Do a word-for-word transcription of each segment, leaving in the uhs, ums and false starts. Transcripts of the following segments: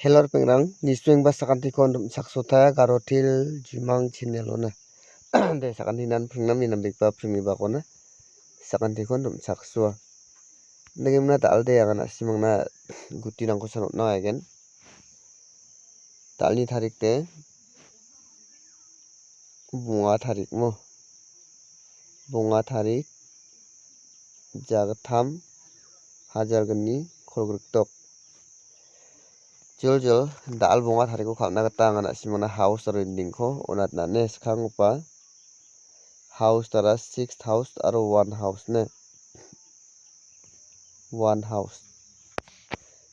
Hello, ripengrang, nisengba sakantikon rim·chaksotaia Garotil Jumang channel-ona. De, sakantinan pringnami nambegipa primibakona sakantikon rim·chaksoa. Nengimna dal·de angan na·simangna gutirangko san on·na egen. Dal·ni tarikde bonga tarikmo. Bonga tarik jagittam hajar gni kolgrikdok. Joljol dal bonga tariko kal·na gita anga na·simangna house aro ending-ko on·atna ine skanggipa house tara six house aro one house ne. One house.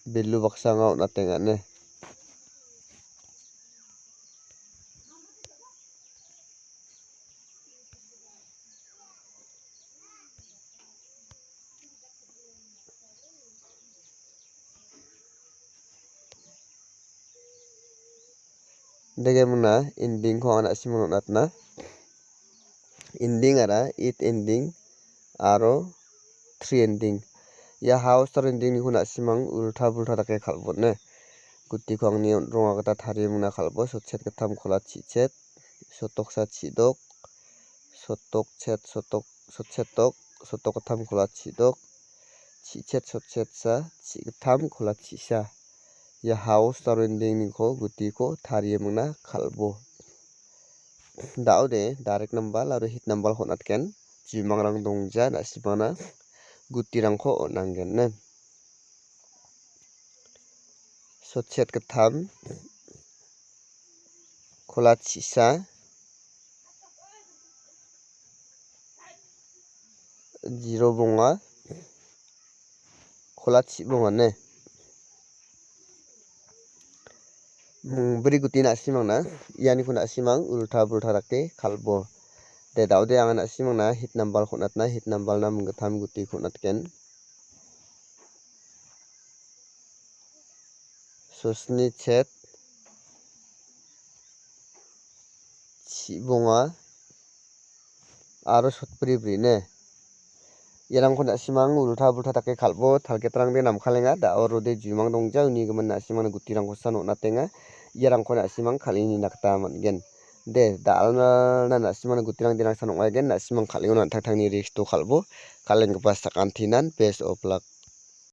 Value baksa anga on·atenga ine. Dege mingna ending-ko anga na·simangna on·atna. Ending ara eight ending aro three ending. Ia house aro ending-niko na·simang ulta bulta dake kal·bone. Gutiko angni on·ronga gita tarie mingna kal·bo, sotchet gittam kola chichet, sotoksa chidok, sotok chet, sotok, sotchetok, sotok gittam kola chidok, chichet sotchetsa, chigittam kola chisa. Ia house aro ending-niko gutiko tarie mingna kal·bo. Da·ode direct nambal aro hit nambal on·atgen. Jimangrang dongja na·simangna gutirangko on·angen ne. Sotchet gittam, kola chisa, zero bonga, kola chibonga ne. Mingbre guti na·simangna, ianiko na·simang ulta bulta dake kal·bo. De, da·ode anga na·simangna hit nambal on·atna, hit nambalna minggittam gutiko on·atgen. Sosni chet, chibonga, aro sotbri bri ne. Iarangko na·simang ulta bulta dake kal·bo, target-rangde namkalenga, da·o rode jumang dongja, unigimin na·simangna gutirangkosa on·atenga. Iarangko na·simang kal·e nina gita man·gen. De, da·alna na·simangna gutirang derangsan ong·aigen, na·simang kal·e on·atangtangni risk-o kal·bo, kal·enggipa sakantinan best of luck.